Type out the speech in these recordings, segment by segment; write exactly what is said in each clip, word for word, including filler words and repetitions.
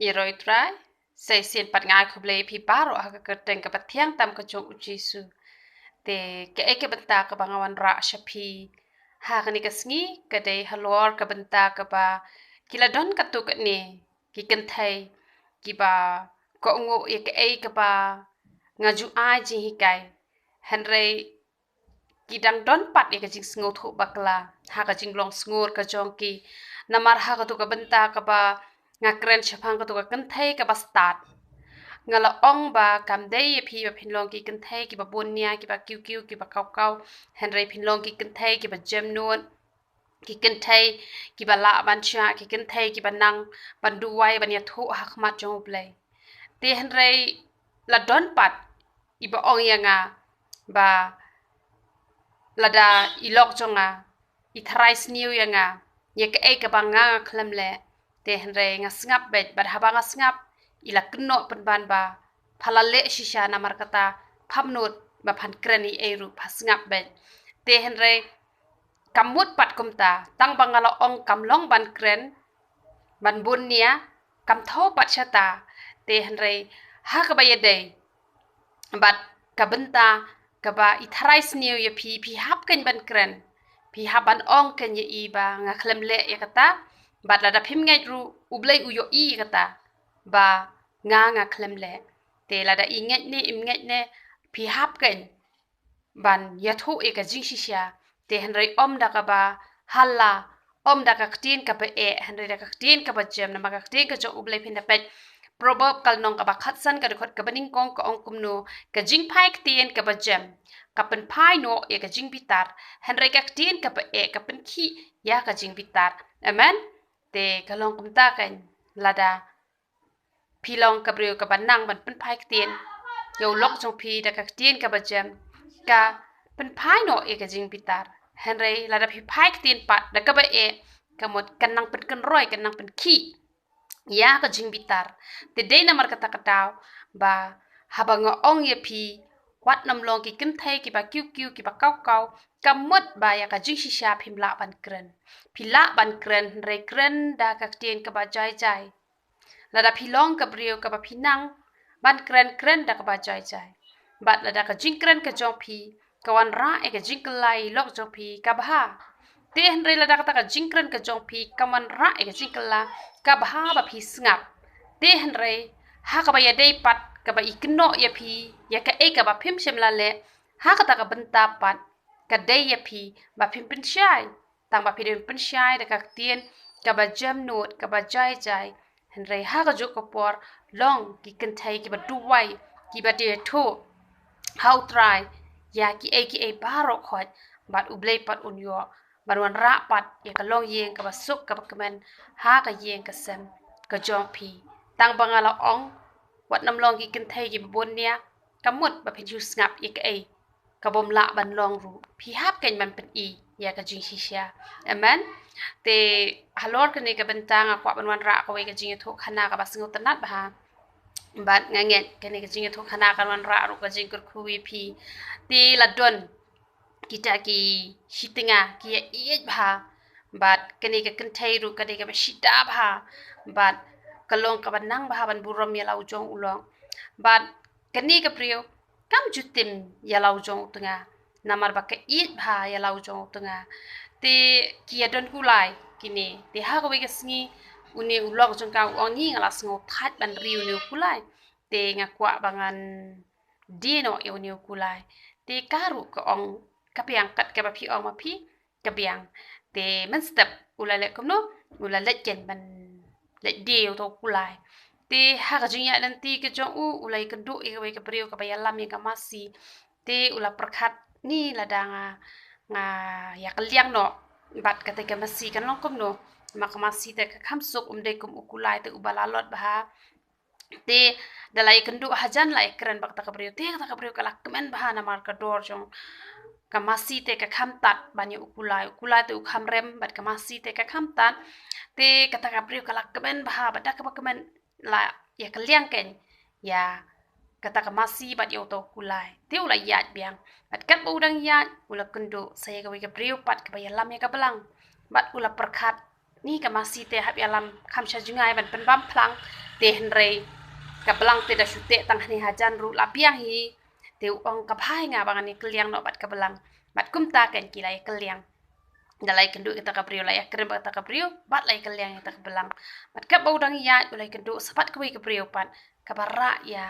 Ïaroh ïa u Trai. Sa shisien pat nga ai khublei ïa phi baroh ha ka kyrteng kaba thiang tam ka jong u Jisu. Te kaei ka bynta kaba nga wanrah sha phi ha kane ka sngi ka dei halor ka bynta kaba ki la don katto katne ki kynthei kiba kohnguh ïa kaei kaba nga ju ai jinghikai. Hynrei ki dang don pat ïa ka jingsngewthuh bakla ha ka jinglong sngur ka jong ki. Namar ha kato ka bynta kaba nga kren shaphang kato ka kynthei kaba stad, nga la ong ba kam dei ïa phi ba phin long ki kynthei kiba bun nia, kiba kiew kiew, kiba kaw kaw. Hynrei phin long ki kynthei kiba jem nud, ki kynthei kiba lah ban shah, ki kynthei kiba nang ban duwai, ban ïathuh ha khmat jong U Blei. Te hynrei la don pat iba ong ïa nga ba lada i lok jong nga i tharai sniew ïa nga ïa kaei kaba nga nga khlem leh. Te hynrei nga sngap beit, bad haba nga sngap, i la kynnoh pynban ba pha la leh shisha, namar kata pham nud ba phan kren ei ei ruh, pha sngap beit. Te hynrei kam mut pat kumta, tang ba nga la ong kam long ban kren, ban bun nia, kam thaw pat shata. Te hynrei ha kaba ïadei bad ka bynta kaba i tharai sniew ïa phi, phi hap kein ban kren, phi hap ban ong kein ïa i ba nga khlem leh ïa kata. Bad lada phim ngeit ruh, U Blei u ïohi ïa kata ba nga nga khlem leh. Te lada i ngeit ne im ngeit ne, phi hap kein ban ïathuh ïa ka jingshisha. Te hynrei ym da kaba halla, ym da ka ktien kaba eh, hynrei da ka ktien kaba jem, namar ka ktien ka jong U Blei, phin da peit Proverb ka lynnong kaba khatsan ka dkhot kaba nyngkong ka ong kumno: ka jingphai ktien kaba jem ka pynphai noh ïa ka jingbitar, hynrei ka ktien kaba eh ka pynkhih ïa ka jingbitar. Amen. Te ka long kumta kein, lada phi long ka briew kaba nang ban pynphai ktien ïa u lok jong phi da ka ktien kaba jem, ka pynphai noh ïa ka jingbitar. Hynrei lada phi phai ktien pat da kaba eh, ka mut kan nang pynkynroi, kan nang pynkhih ïa ka jingbitar. Te dei namar kata ka daw ba haba nga ong ïa phi, wat nym long ki kynthei kiba kiew kiew, kiba kaw kaw, ka mut ba ïa ka jingshisha phim lah ban kren. Phi lah ban kren, hynrei kren da ka ktien kaba jai jai. Lada phi long ka briew kaba phi nang ban kren, kren da kaba jai jai. Bad lada ka jingkren ka jong phi ka wanrah ïa ka jingkylla ïa i lok jong phi, ka bha. Te hynrei lada kata ka jingkren ka jong phi ka wanrah ïa ka jingkylla, ka bha ba phi sngap. Te hynrei ha kaba ïadei pat kaba i kynnoh ïa phi ïa kaei kaba phim shym la leh, ha kata ka bynta pat ka dei ïa phi ba phim pynshai. Tang ba phi dei ban pynshai da ka ktien kaba jem nud, kaba jai jai. Hynrei ha kajuh ka por long ki kynthei kiba duwai, kiba ïathuh ha U Trai ïa kiei kiei baroh khoit, bad U Blei pat un ïoh ban wanrah pat ïa ka longïing kaba suk kaba kmen ha ka ïing ka sem ka jong phi. Tang ba nga la ong, wat nym long ki kynthei kiba bun nia, ka mut ba phin shu sngap ïa kaei ka bym lah ban long ruh, phi hap kein ban pyni ïa ka jingshisha. Amen. Te halor kane ka bynta nga kwah ban wanrah kawei ka jingïathuh khana kaba sngewtynnat bha. Bad nga ngeit kane ka jingïathuh khana kan wanrah ruh ka jingkyrkhu ïa phi. Te la don kita ki shitnga ki ïa ïeit bha. Bad kane ka kynthei ruh ka dei kaba shida bha. Bad ka long kaba nang bha ban burom ïa la u jong u lok. Bad kane ka briew kam ju tim ïa la u jong u tnga, namar ba ka ïeit bha ïa la u jong u tnga. Te ki ïa don kulai kine. Te ha kawei ka sngi une u lok jong ka u ong, ngi nga la sngewthait ban ri une u kulai. Te nga kwah ba ngan die noh ïa une u kulai. Te ka ruh ka ong, ka biang kat kaba phi ong ma phi, ka biang. Te mynstep u la leh kumno? U la leit kein ban leit die ïa uto u kulai. Te ha ka jingïaid lynti ka jong u, u la ïakynduh ïa kawei ka briew kaba ïalam ïa ka masi. Te u la pyrkhat, ni lada nga, nga ïakylliang noh bad kata ka masi kan long kumno? Ma ka masi te ka kham suk, um dei kum u kulai te uba lalot bha. Te da la ïakynduh hajan la ïakren bad kata ka briew, te kata ka briew ka la kmen bha namar ka dor jong ka masi te ka kham tad ban ïa u kulai. U kulai te u kham rem bad ka masi te ka kham tad. Te kata ka briew ka la kmen bha, bad da kaba kmen la ïakylliang kein ïa kata ka masi bad ïa uto u kulai. Te u la ïaid biang. Bad katba u dang ïaid, u la kynduh sa ïa kawei ka briew pat kaba ïalam ïa ka blang. Bad u la pyrkhat, ni ka masi te hap ïalam kham sha jngai ban pynbam phlang Te hynrei ka blang te da shu teh tang hangne hajan ruh la biang hi. Te u ong ka bha ïa nga ba ngan ïa kylliang noh bad ka blang. Bad kumta kan ki la ïa kylliang. Da la ïa kynduh ïa kata ka briew, la ïa kren bad kata ka briew, bad la ïa kylliang ïa kata ka blang. Bad katba u dang ïaid u la ïa kynduh sa bad kawei ka briew pat kaba rah ïa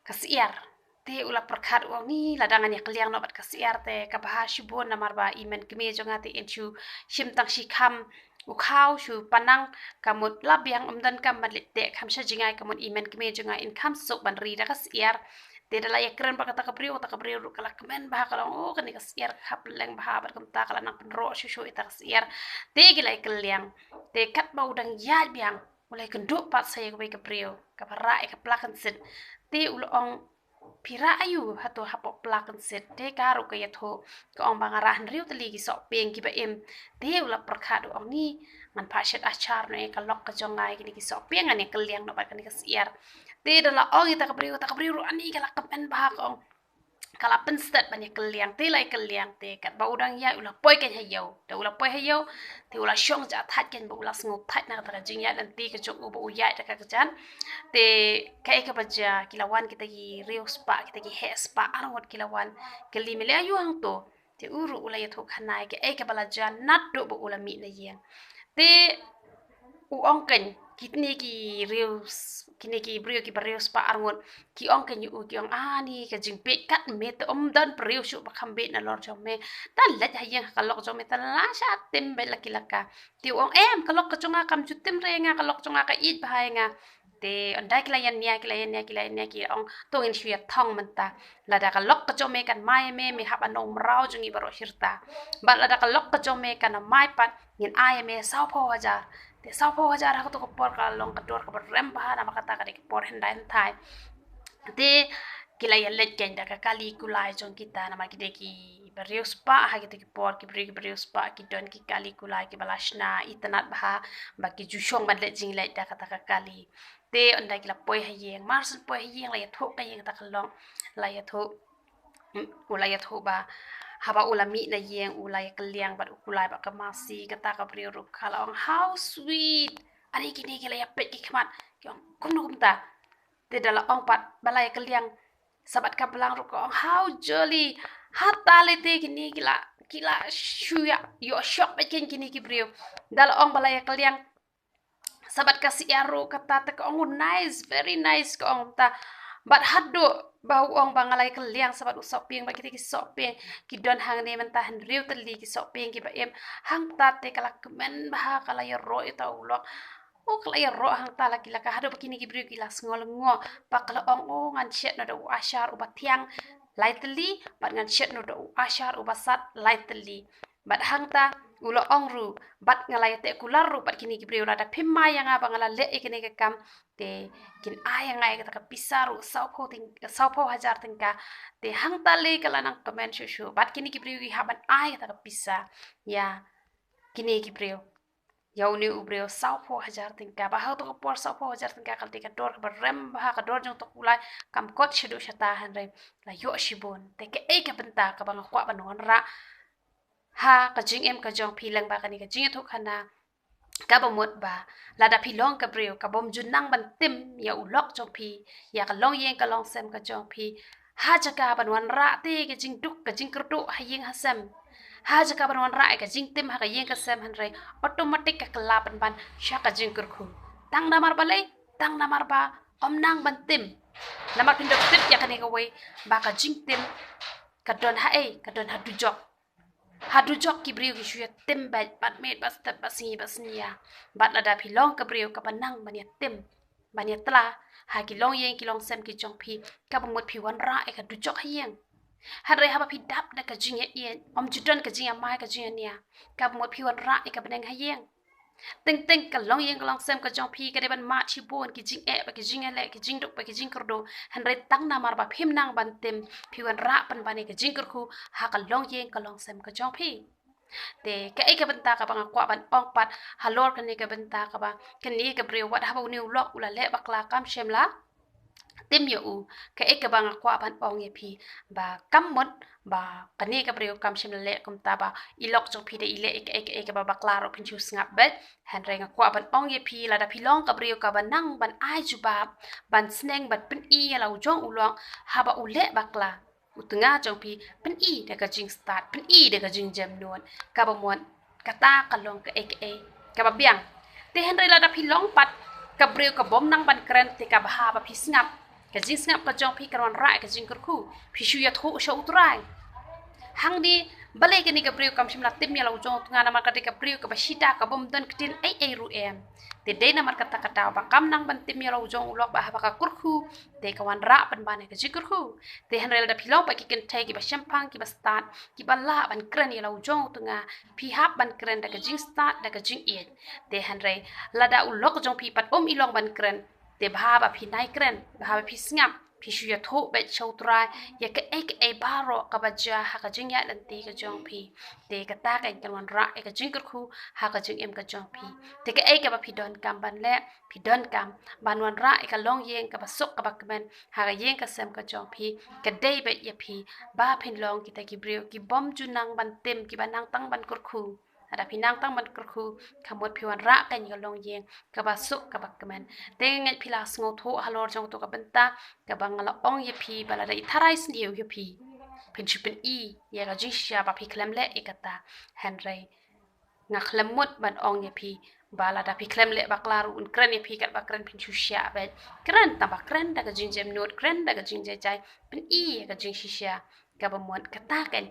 ka syiar. Te u la pyrkhat u ong ni lada ngan ïa kylliang noh bad ka syiar te ka bha shibun namar ba i mei kmie jong nga te in shu shim tang shi kham u khaw shu panang, ka mut la biang ym don kam ban leit teh kham sha jngai, ka mut i mei kmie jong nga in kham suk ban ri da ka syiar. Te da la ïa kren bad kata ka briew, kata ka briew ruh ka la kmen bha, ka la ong, o, kane ka syiar ka hap leng bha bad kumta ka la nang pynroh shuh shuh ïa kata ka syiar. Te ki la ïa kylliang. Te katba u dang ïaid biang u la ïa kynduh pat sa ïa kawei ka briew kaba rah ïa ka pla kynsit. Te u la ong, phi rah aïu hato hapoh pla kynsit? Te ka ruh ka ïathuh, ka ong ba nga rah hynriew tylli ki sohpieng kiba im. Te u la pyrkhat u ong ni, ngan phah shet ashar noh ïa ka lok ka jong nga ïa kine ki sohpieng, ngan ïa kylliang noh bad kane ka syiar. Te da la ong ïa kata ka briew, kata ka briew ruh ani ka la kmen bha, ka ong, ka la pynstet ban ïa kylliang. Te la ïa kylliang, te katba u dang ïaid u la poi keiñ ha ïew. Te u la poi ha ïew, te u la shong ja thait keiñ ba u la sngewthait na kata ka jingïaid lynti ka jong u ba u ïaid da ka kjat. Te kaei kaba jia, ki la wan kita ki riew spah, kita ki heh spah arngut ki la wan. Kylli, me leh aïu hangto? Te u ruh u la ïathuh khana ïa kaei kaba la jia naduh ba u la mih na ïing. Te u ong keiñ, kine ki riew s-, kine ki briew kiba riew spah arngut ki ong keiñ ïa u, ki ong, ani ka jingbieit kat me te ym don briew shuh ba kham bieit nalor jong me. Te leit ha ïing ha ka lok jong me te la shah tim beit la ki la ka. Te u ong, em, ka lok ka jong nga kam ju tim re ïa nga, ka lok jong nga ka ïeit bha ïa nga. Te ynda ki la ïa nia, ki la ïa nia, ki la ïa nia, ki ong, to ngin shu ïa thong mynta. Lada ka lok ka jong me kan mai ïa me, me hap ban long mraw jong ngi baroh shirta. Bad lada ka lok ka jong me kan mai pat, ngin ai ïa me sawphew hajar. Te sawphew hajar ha kato ka por ka long ka dor kaba rem bha namar kata ka dei ka por hyndai hynthai. Te ki la ïa leit keiñ da ka kali kulai jong kita namar ki dei kiba riew spah, ha kita ki por ki briew kiba riew spah ki don ki kali kulai kiba la shna itynnad bha, ba ki ju shong ban leit jingleit da kata ka kali. Te ynda ki la poi ha ïing, mar syn poi ha ïing la ïathuh ka ïing kata ka lok, la ïathuh, mm, u la ïathuh ba haba u la mih na ïing u la ïa kylliang bad u kulai bad ka masi, kata ka briew ruh ka la ong, how sweet. Ani kine ki la ïa peit ki khmat, ki ong, kumno kumta? Te da la ong pat ba la ïa kylliang sa bad ka blang ruh ka ong, how jolly. Hata lei te kine ki la, ki la shu ïa ïoh shock bad kine ki briew. Da la ong ba la ïa kylliang sa bad ka syiar ruh kata te ka ong, nice, very nice, ka ong ta. Bad haduh ba u ong ba nga la ïa kylliang sa bad u sohpieng, bad kita ki sohpieng ki don hangne mynta hynriew tylli ki sohpieng kiba im. Hangta te ka la kmen bha, ka la ïaroh ïa uta u lok. O, ka la ïaroh hangta la ki la ka, haduh ba kine ki briew ki la sngew lyngngoh. Ba ka la ong, o, ngan shet noh da u ashar uba thiang lai tylli, bad ngan shet noh da u ashar uba sat lai tylli. Bad hangta u la ong ruh, bad nga la ïateh kular ruh bad kine ki briew, lada phim mai ïa nga ba nga la leh ïa kane ka kam, te kin ai ïa nga ïa kata ka pisa ruh sawphew tyng-, sawphew hajar tyngka. Te hangta lei ka la nang kmen shuh shuh bad kine ki briew ki hap ban ai kata ka pisa ïa kine ki briew, ïa une u briew sawphew hajar tyngka. Ba ha kato ka por sawphew hajar tyngka ka dei ka dor kaba rem bha, ka dor jong uta u kulai kam kot shaduh shata, hynrei la ïoh shibun. Te kaei ka bynta kaba nga kwah ban wanrah ha ka jingim ka jong phi lyngba kane ka jingïathuh khana, kaba mut ba lada phi long ka briew kabym ju nang ban tim ïa u lok jong phi, ïa ka longïing ka longsem ka jong phi, ha jaka ban wanrah te ka jingduk ka jingkyrduh ha ïing ha sem, ha jaka ban wanrah ïa ka jingtim ha ka ïing ka sem, hynrei automatic ka kylla pynban sha ka jingkyrkhu. Tang namar balei? Tang namar ba ym nang ban tim. Namar phin da tip ïa kane kawei ba ka jingtim ka don haei, ka don ha dujok. Ha dujok ki briew ki shu ïa tim beit bad miet bad step bad sngi bad snia. Bad lada phi long ka briew kaba nang ban ïa tim, ban ïa tla ha ki longïing ki longsem ki jong phi, kaba mut phi wanrah ïa ka dujok ha ïing. Hynrei haba phi dap da ka jingïaieit, ym ju don ka jingïamai ka jingïania, kaba mut phi wanrah ïa ka bneng ha ïing. Teng teng ka longïing ka longsem ka jong phi ka dei ban mad shibun ki jingeh bad ki jingïaleh, ki jingduk bad ki jingkyrduh, hynrei tang namar ba phim nang ban tim, phi wanrah pynban ïa ka jingkyrkhu ha ka longïing ka longsem ka jong phi. Te kaei ka bynta kaba nga kwah ban ong pat halor kane ka bynta kaba kane ka briew, wat haba une u lok u la leh bakla kam shym la tim ïa u. Kaei kaba nga kwah ban ong ïa phi, ba kam mut ba kane ka briew kam shym la leh kumta, ba i lok jong phi da i leh ïa kaei kaei kaba bakla ruh phin shu sngap beit. Hynrei nga kwah ban ong ïa phi, lada phi long ka briew kaba nang ban ai jubab, ban sneng ban pyni ïa la u jong u lok haba u leh bakla, u tnga jong phi, pyni da ka jingstad, pyni da ka jingjemnud, kaba mut kata ka long kaei kaei kaba biang. Te hynrei lada phi long pat ka briew ka bym nang ban kren, te ka bha ba phi sngap. Ka jingsngap ka jong phi kan wanrah ïa ka jingkyrkhu. Phi shu ïathuh sha U Trai. Hangne balei kane ka briew kam shym la tim ïa la u jong u tnga, namar ka dei ka briew kaba shida, ka bym don ktien ei ei ruh em. Te dei namar kata ka daw ba kam nang ban tim ïa la u jong u lok, ba haba ka kyrkhu, te ka wanrah pynban ïa ka jingkyrkhu. Te hynrei lada phi long pat ki kynthei kiba shemphang, kiba stad, kiba lah ban kren ïa la u jong u tnga, phi hap ban kren da ka jingstad, da ka jingïeit. Te hynrei lada u lok jong phi pat um i long ban kren, te bha ba phi nai kren, bha ba phi sngap, phi shu ïathuh beit sha U Trai ïa kaei kaei baroh kaba jia ha ka jingïaid lynti ka jong phi. Te kata kan wanrah ïa ka jingkyrkhu ha ka jingim ka jong phi. Te kaei kaba phi donkam ban leh, phi donkam ban wanrah ïa ka longïing kaba suk kaba kmen ha ka ïing ka sem ka jong phi. Ka dei beit ïa phi ba phin long kita ki briew ki bym ju nang ban tim, kiba nang tang ban kyrkhu. Lada phi nang tang ban kyrkhu, ka mut phi wanrah kane ka longïing kaba suk kaba kmen. Te nga ngeit phi la sngewthuh halor jong kato ka bynta kaba nga la ong ïa phi, ba lada i tharai sniew ïa phi, phin shu pyni ïa ka jingshisha ba phi khlem leh ïa kata. Hynrei nga khlem mut ban ong ïa phi ba lada phi khlem leh bakla ruh un kren ïa phi katba kren, phin shu shah beit. Kren, tang ba kren da ka jingjemnud, kren da ka jingjai jai, pyni ïa ka jingshisha, kaba mut kata kan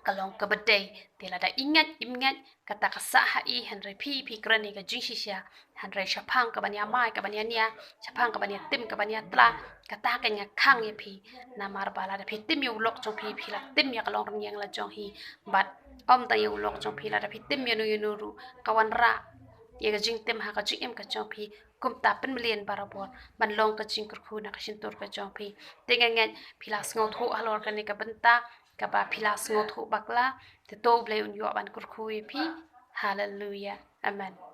ka long kaba dei. Te lada i ngeit im ngeit, kata ka sah ha i, hynrei phi, phi kren ïa ka jingshisha. Hynrei shaphang kaban ïa mai, kaban ïa nia, shaphang kaban ïa tim, kaban ïa tla, kata kan ïa khang ïa phi. Namar ba lada phi tim ïa u lok jong phi, phi la tim ïa ka longrynïeng la jong hi. Bad ym tang ïa u lok jong phi, lada phi tim ïa no ïa no ruh, ka wanrah ïa ka jingtim ha ka jingim ka jong phi. Kumta pynmlien barabor ban long ka jingkyrkhu na ka shyntur ka jong phi. Te nga ngeit phi la sngewthuh halor kane ka bynta kaba phi la sngewthuh bakla. Te to U Blei un ïoh ban kyrkhu ïa phi. Haleluya. Amen.